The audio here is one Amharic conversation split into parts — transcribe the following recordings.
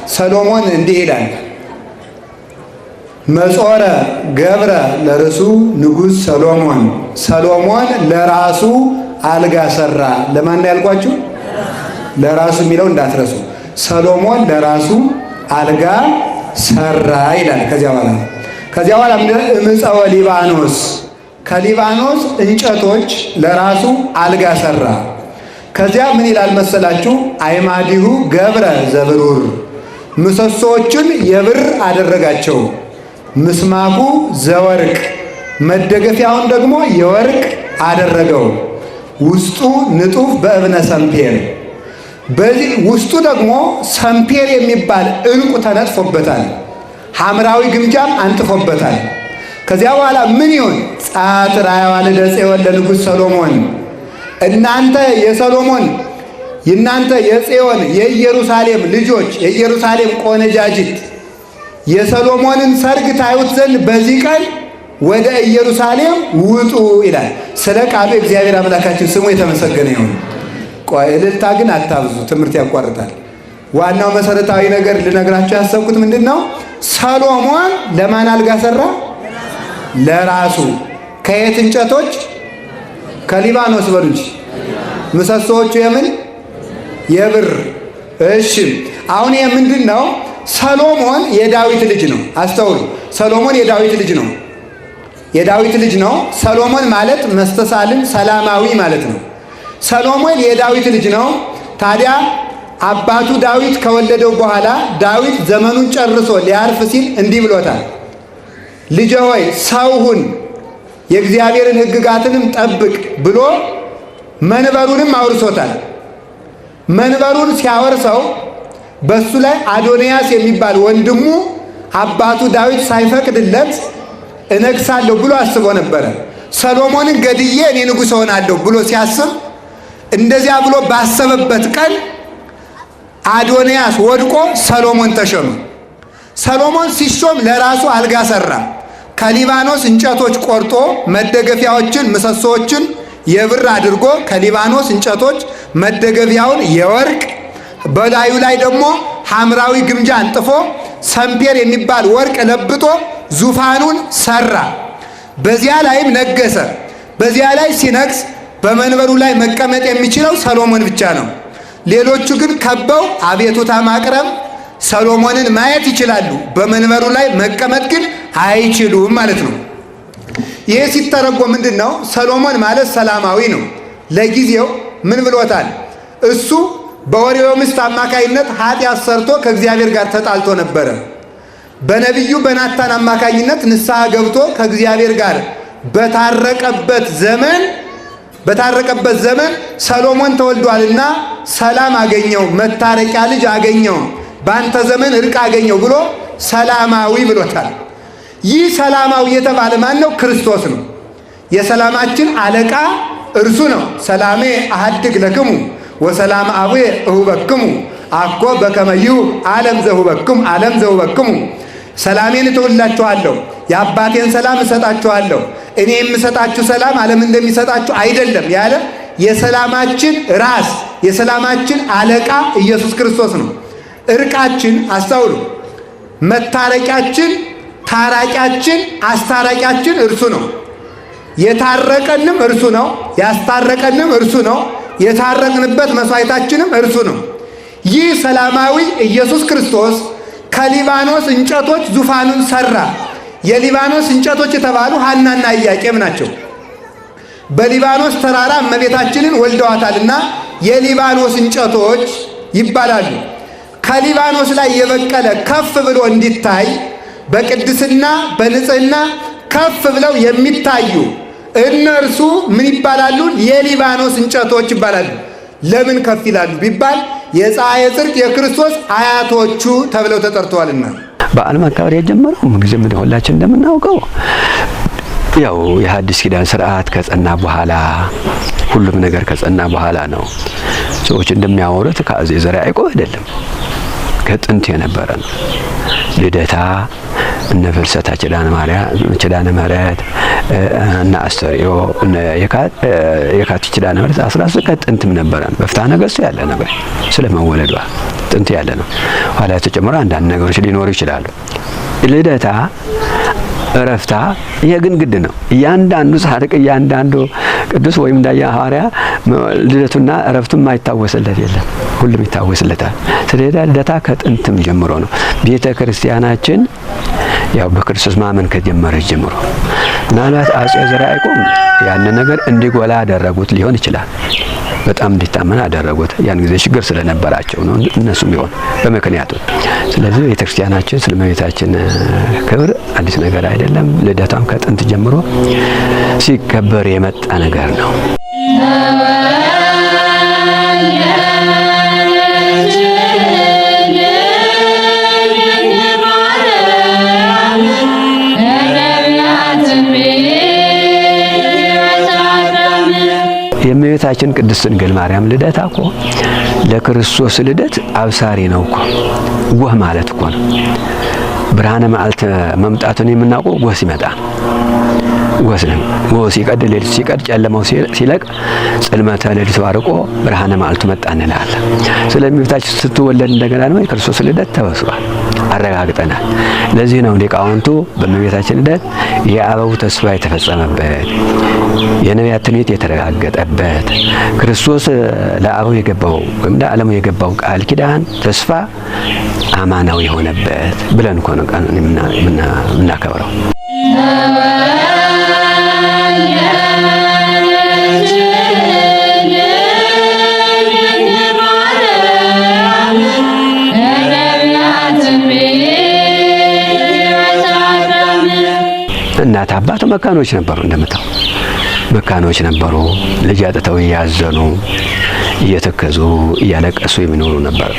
ሰሎሞን እንዲህ ይላል፣ መጾረ ገብረ ለርሱ ንጉሥ ሰሎሞን። ሰሎሞን ለራሱ አልጋ ሰራ። ለማን ያልኳችሁ? ለራሱ የሚለው እንዳትረሱ። ሰሎሞን ለራሱ አልጋ ሰራ ይላል። ከዚያ በኋላ እምፀወ ሊባኖስ፣ ከሊባኖስ እንጨቶች ለራሱ አልጋ ሰራ። ከዚያ ምን ይላል መሰላችሁ? አይማዲሁ ገብረ ዘብሩር፣ ምሰሶዎቹን የብር አደረጋቸው። ምስማኩ ዘወርቅ፣ መደገፊያውን ደግሞ የወርቅ አደረገው። ውስጡ ንጡፍ በእብነ ሰምፔር፣ በዚህ ውስጡ ደግሞ ሰምፔር የሚባል ዕንቁ ተነጥፎበታል። ሐምራዊ ግምጃም አንጥፎበታል። ከዚያ በኋላ ምን ይሁን? ጻት ራያዋልደ ጽዮን ለንጉሥ ሰሎሞን፣ እናንተ የሰሎሞን፣ እናንተ የጽዮን የኢየሩሳሌም ልጆች፣ የኢየሩሳሌም ቆነጃጅት፣ የሰሎሞንን ሰርግ ታዩት ዘንድ በዚህ ቀን ወደ ኢየሩሳሌም ውጡ ይላል። ስለ ቃሉ እግዚአብሔር አምላካችን ስሙ የተመሰገነ ይሁን። ቆይ፣ እልልታ ግን አታብዙ፣ ትምህርት ያቋርጣል። ዋናው መሰረታዊ ነገር ልነግራችሁ ያሰብኩት ምንድን ነው? ሰሎሞን ለማን አልጋ ሰራ? ለራሱ። ከየት እንጨቶች? ከሊባኖስ በሉ እንጂ። ምሰሶዎቹ የምን? የብር። እሺ፣ አሁን ይሄ ምንድን ነው? ሰሎሞን የዳዊት ልጅ ነው። አስተውሉ። ሰሎሞን የዳዊት ልጅ ነው። የዳዊት ልጅ ነው። ሰሎሞን ማለት መስተሳልም ሰላማዊ ማለት ነው። ሰሎሞን የዳዊት ልጅ ነው። ታዲያ አባቱ ዳዊት ከወለደው በኋላ ዳዊት ዘመኑን ጨርሶ ሊያርፍ ሲል እንዲህ ብሎታል። ልጄ ሆይ፣ ሰው ሁን፣ የእግዚአብሔርን ሕግጋትንም ጠብቅ ብሎ መንበሩንም አውርሶታል። መንበሩን ሲያወርሰው በሱ ላይ አዶንያስ የሚባል ወንድሙ አባቱ ዳዊት ሳይፈቅድለት እነግሳለሁ ብሎ አስቦ ነበረ። ሰሎሞንን ገድዬ እኔ ንጉሥ እሆናለሁ ብሎ ሲያስብ፣ እንደዚያ ብሎ ባሰበበት ቀን አዶንያስ ወድቆ ሰሎሞን ተሾመ። ሰሎሞን ሲሾም ለራሱ አልጋ ሰራ። ከሊባኖስ እንጨቶች ቆርጦ መደገፊያዎችን፣ ምሰሶዎችን የብር አድርጎ፣ ከሊባኖስ እንጨቶች መደገፊያውን የወርቅ፣ በላዩ ላይ ደግሞ ሐምራዊ ግምጃ አንጥፎ፣ ሰምፔር የሚባል ወርቅ ለብጦ ዙፋኑን ሰራ። በዚያ ላይም ነገሰ። በዚያ ላይ ሲነግስ በመንበሩ ላይ መቀመጥ የሚችለው ሰሎሞን ብቻ ነው። ሌሎቹ ግን ከበው አቤቱታ ማቅረብ፣ ሰሎሞንን ማየት ይችላሉ። በመንበሩ ላይ መቀመጥ ግን አይችሉም ማለት ነው። ይህ ሲተረጎም ምንድን ነው? ሰሎሞን ማለት ሰላማዊ ነው። ለጊዜው ምን ብሎታል? እሱ በኦርዮ ሚስት አማካይነት ኃጢአት ሰርቶ ከእግዚአብሔር ጋር ተጣልቶ ነበረ። በነቢዩ በናታን አማካኝነት ንስሐ ገብቶ ከእግዚአብሔር ጋር በታረቀበት ዘመን ሰሎሞን ተወልዷልና ሰላም አገኘው፣ መታረቂያ ልጅ አገኘው፣ በአንተ ዘመን እርቅ አገኘው ብሎ ሰላማዊ ብሎታል። ይህ ሰላማዊ የተባለ ማን ነው? ክርስቶስ ነው። የሰላማችን አለቃ እርሱ ነው። ሰላሜ አሐድግ ለክሙ ወሰላም አቡየ እሁበክሙ፣ አኮ በከመ ይሁብ ዓለም ዘሁበክሙ፣ ዓለም ዘሁበክሙ። ሰላሜን እተውላችኋለሁ፣ የአባቴን ሰላም እሰጣችኋለሁ። እኔ የምሰጣችሁ ሰላም ዓለም እንደሚሰጣችሁ አይደለም ያለ የሰላማችን ራስ፣ የሰላማችን አለቃ ኢየሱስ ክርስቶስ ነው። እርቃችን፣ አስተውሉ፣ መታረቂያችን፣ ታራቂያችን፣ አስታራቂያችን እርሱ ነው። የታረቀንም እርሱ ነው። ያስታረቀንም እርሱ ነው። የታረቅንበት መስዋዕታችንም እርሱ ነው። ይህ ሰላማዊ ኢየሱስ ክርስቶስ ከሊባኖስ እንጨቶች ዙፋኑን ሰራ። የሊባኖስ እንጨቶች የተባሉ ሐናና ኢያቄም ናቸው። በሊባኖስ ተራራ እመቤታችንን ወልደዋታልና የሊባኖስ እንጨቶች ይባላሉ። ከሊባኖስ ላይ የበቀለ ከፍ ብሎ እንዲታይ፣ በቅድስና በንጽህና ከፍ ብለው የሚታዩ እነርሱ ምን ይባላሉ? የሊባኖስ እንጨቶች ይባላሉ። ለምን ከፍ ይላሉ ቢባል የፀሐየ ጽድቅ የክርስቶስ አያቶቹ ተብለው ተጠርተዋልና። በዓል መከበር የጀመረው ምንጊዜም ሁላችን እንደምናውቀው ያው የሐዲስ ኪዳን ስርዓት ከጸና በኋላ፣ ሁሉም ነገር ከጸና በኋላ ነው። ሰዎች እንደሚያወሩት ከአፄ ዘርዓ ያዕቆብ አይደለም፣ ከጥንት የነበረ ነው። ልደታ እነ ፍልሰታ ኪዳነ ምሕረት እና አስተርእዮ እነ የካቲት ኪዳነ ምሕረት 13 ከጥንትም ነበረ። በፍትሐ ነገሥቱ ያለ ነገር ስለመወለዷ ጥንት ያለ ነው። ኋላ የተጨመሩ አንዳንድ ነገሮች ሊኖሩ ይችላሉ። ልደታ እረፍታ ይሄ ግን ግድ ነው። እያንዳንዱ ጻድቅ እያንዳንዱ ቅዱስ ወይም እንዳያ ሐዋርያ ልደቱና እረፍቱ የማይታወስለት የለም። ሁሉም ይታወስለታል። ስለዚህ ልደታ ከጥንትም ጀምሮ ነው። ቤተ ክርስቲያናችን ያው በክርስቶስ ማመን ከጀመረች ጀምሮ ምናልባት አጼ ዘርዓ ያዕቆብ ያንን ነገር እንዲጎላ አደረጉት ሊሆን ይችላል። በጣም እንዲታመን አደረጉት። ያን ጊዜ ችግር ስለነበራቸው ነው እነሱም ቢሆን በምክንያቱ። ስለዚህ ቤተክርስቲያናችን ስለ እመቤታችን ክብር አዲስ ነገር አይደለም። ልደቷም ከጥንት ጀምሮ ሲከበር የመጣ ነገር ነው። የእመቤታችን ቅድስት ድንግል ማርያም ልደታ እኮ ለክርስቶስ ልደት አብሳሪ ነው እኮ። ጎህ ማለት እኮ ነው። ብርሃነ መዓልት መምጣቱን የምናውቀው ጎህ ሲመጣ ጎህ ነው። ጎህ ሲቀድ ሌሊቱ ሲቀድ ጨለማው ሲለቅ ጽልመተ ሌሊቱ አርቆ ብርሃነ መዓልቱ መጣ እንላለን። ስለ እመቤታችን ስትወለድ እንደገና ደግሞ የክርስቶስ ልደት ተበስሯል፣ አረጋግጠናል። ለዚህ ነው ሊቃውንቱ በእመቤታችን ልደት የአበው ተስፋ የተፈጸመበት፣ የነቢያት ትንቢት የተረጋገጠበት፣ ክርስቶስ ለአበው የገባው ወይም ለዓለሙ የገባው ቃል ኪዳን ተስፋ አማናዊ የሆነበት ብለን እኮ ነው ቀኑን የምናከብረው። እናት አባቱ መካኖች ነበሩ። እንደምታው መካኖች ነበሩ። ልጅ አጥተው እያዘኑ እየተከዙ እያለቀሱ የሚኖሩ ነበር።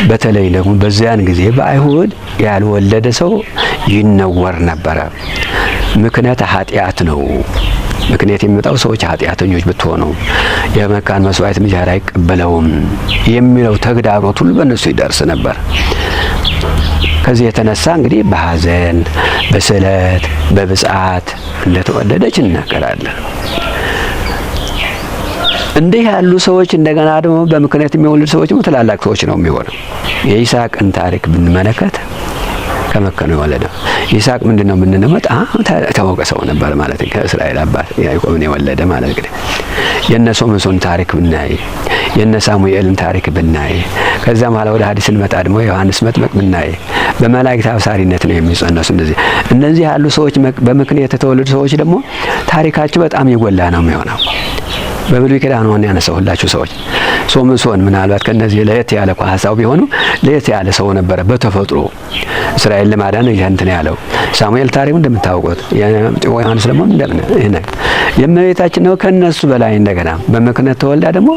በተለይ ደግሞ በዚያን ጊዜ በአይሁድ ያልወለደ ሰው ይነወር ነበረ። ምክንያት ኃጢአት ነው። ምክንያት የሚመጣው ሰዎች ኃጢአተኞች ብትሆኑ የመካን መስዋዕት እግዚአብሔር አይቀበለውም የሚለው ተግዳሮት ሁሉ በእነሱ ይደርስ ነበር። ከዚህ የተነሳ እንግዲህ በሐዘን በስለት በብፅዓት እንደተወለደች እናገራለን። እንዲህ ያሉ ሰዎች እንደገና ደግሞ በምክንያት የሚወልዱ ሰዎች ደግሞ ትላላቅ ሰዎች ነው የሚሆነው። የይስሐቅን ታሪክ ብንመለከት ከመከኑ የወለደው ይስሐቅ ምንድነው የምንለው? በጣም ታወቀ ሰው ነበር ማለት ነው። ከእስራኤል አባት ያዕቆብን የወለደ ማለት ነው። የነ ሶምሶን ታሪክ ብናይ፣ የነ ሳሙኤልን ታሪክ ብናይ፣ ከዛም በኋላ ወደ ሐዲስ ስንመጣ ደግሞ ዮሐንስ መጥምቅ ብናይ በመላእክት አብሳሪነት ነው የሚጸነሱ። እነዚህ ያሉ ሰዎች በምክንያት የተወለዱ ሰዎች ደግሞ ታሪካቸው በጣም የጎላ ነው የሚሆነው። በብሉይ ኪዳን ሆነ ያነሳሁላችሁ ሰዎች ሶምሶን ምናልባት ከነዚህ ለየት ያለ እኮ ሀሳብ ቢሆኑ ለየት ያለ ሰው ነበረ በተፈጥሮ እስራኤል ለማዳን እንትን ያለው። ሳሙኤል ታሪኩ እንደምታውቁት፣ ዮሐንስ ደግሞ እንደምን ይሄ የእመቤታችን ነው ከነሱ በላይ እንደገና በምክንያት ተወልዳ ደግሞ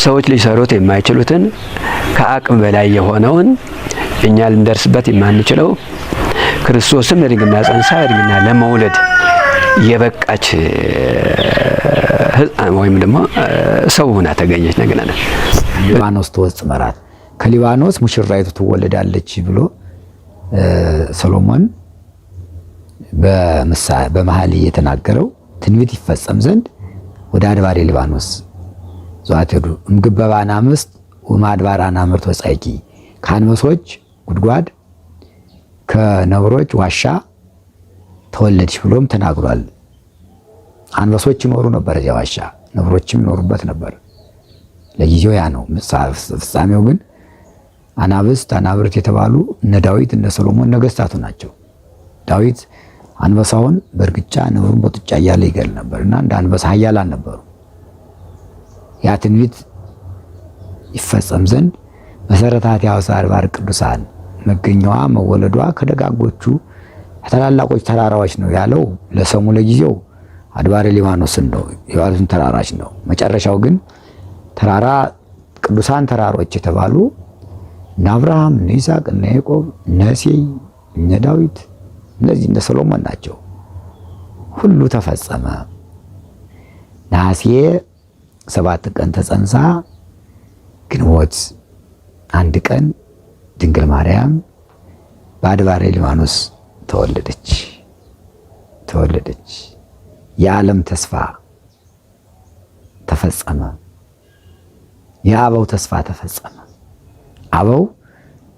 ሰዎች ሊሰሩት የማይችሉትን ከአቅም በላይ የሆነውን እኛ ልንደርስበት የማንችለው ክርስቶስም በድንግልና ጸንሳ በድንግልና ለመውለድ የበቃች ሕፃን ወይም ደግሞ ሰው ሆና ተገኘች። ነገና ሊባኖስ ትወጽእ መራት፣ ከሊባኖስ ሙሽራይቱ ትወለዳለች ብሎ ሰሎሞን በመኃልየ የተናገረው ትንቢት ይፈጸም ዘንድ ወደ አድባሬ ሊባኖስ ዘዋት ሄዱ። እምግበባ አናምስት ወማድባር አናምርት ወጻይቂ፣ ከአንበሶች ጉድጓድ ከነብሮች ዋሻ ተወለድሽ ብሎም ተናግሯል። አንበሶች ይኖሩ ነበር እዚያ ዋሻ፣ ነብሮችም ይኖሩበት ነበር። ለጊዜው ያ ነው። ፍጻሜው ግን አናብስት አናብርት የተባሉ እነ ዳዊት እነ ሰሎሞን ነገስታቱ ናቸው። ዳዊት አንበሳውን በእርግጫ ነብሩን በጡጫ እያለ ይገል ነበር እና እንደ አንበሳ ኃያላን ነበሩ። ያ ትንቢት ይፈጸም ዘንድ መሰረታት ያውሳ አድባር ቅዱሳን መገኛዋ መወለዷ ከደጋጎቹ ታላላቆች ተራራዎች ነው ያለው። ለሰሙ ለጊዜው አድባረ ሊባኖስን ነው የሊባኖስን ተራራች ነው። መጨረሻው ግን ተራራ ቅዱሳን ተራሮች የተባሉ እነ አብርሃም፣ እነ ይስሐቅ፣ እነ ያዕቆብ፣ እነ እሴይ፣ እነ ዳዊት እነዚህ እነ ሰሎሞን ናቸው። ሁሉ ተፈጸመ። ነሐሴ 7 ቀን ተጸንሳ ግንቦት 1 ቀን ድንግል ማርያም በአድባረ ሊባኖስ ተወለደች ተወለደች። የዓለም ተስፋ ተፈጸመ። የአበው ተስፋ ተፈጸመ። አበው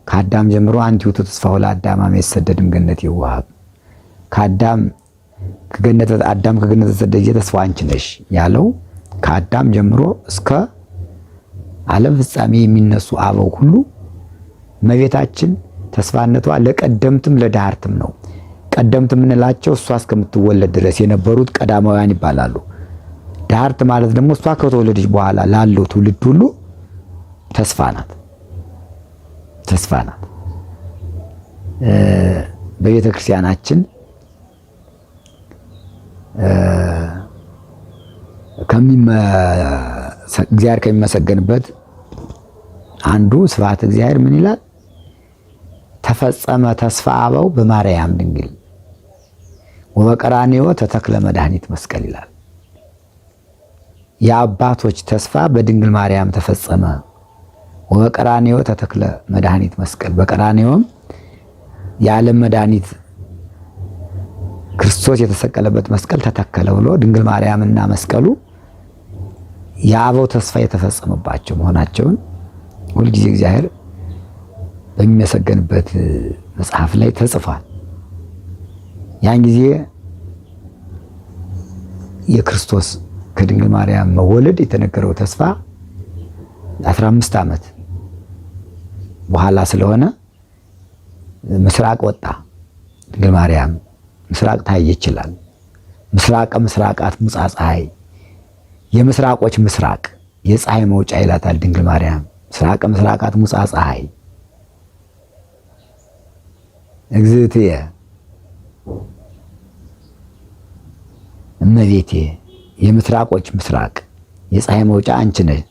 ከአዳም ጀምሮ አንቲ ውእቱ ተስፋሁ ለአዳም አመ ይሰደድ እምገነት ይወሃብ፣ ከአዳም ከገነት አዳም ከገነት ተሰደደ ጊዜ ተስፋው አንቺ ነሽ ያለው ከአዳም ጀምሮ እስከ ዓለም ፍጻሜ የሚነሱ አበው ሁሉ እመቤታችን ተስፋነቷ ለቀደምትም ለዳህርትም ነው። ቀደምት የምንላቸው እሷ እስከምትወለድ ድረስ የነበሩት ቀዳማውያን ይባላሉ። ዳህርት ማለት ደግሞ እሷ ከተወለደች በኋላ ላለው ትውልድ ሁሉ ተስፋ ናት፣ ተስፋ ናት። በቤተ ክርስቲያናችን እግዚአብሔር ከሚመሰገንበት አንዱ ስብሐተ እግዚአብሔር ምን ይላል? ተፈጸመ ተስፋ አበው በማርያም ድንግል ወበቀራንዮ ተተክለ መድኃኒት መስቀል ይላል። የአባቶች ተስፋ በድንግል ማርያም ተፈጸመ። ወበቀራንዮ ተተክለ መድኃኒት መስቀል፣ በቀራንዮም የዓለም መድኃኒት ክርስቶስ የተሰቀለበት መስቀል ተተከለ ብሎ ድንግል ማርያምና መስቀሉ የአበው ተስፋ የተፈጸመባቸው መሆናቸውን ሁልጊዜ እግዚአብሔር በሚመሰገንበት መጽሐፍ ላይ ተጽፏል። ያን ጊዜ የክርስቶስ ከድንግል ማርያም መወለድ የተነገረው ተስፋ 15 ዓመት በኋላ ስለሆነ ምስራቅ ወጣ ድንግል ማርያም ምስራቅ ታየ ይችላል። ምስራቀ ምስራቃት ሙጻ ፀሐይ፣ የምስራቆች ምስራቅ የፀሐይ መውጫ ይላታል ድንግል ማርያም። ምስራቀ ምስራቃት ሙጻ ፀሐይ እግዝእትየ እመቤቴ የምስራቆች ምስራቅ የፀሐይ መውጫ አንቺ ነሽ።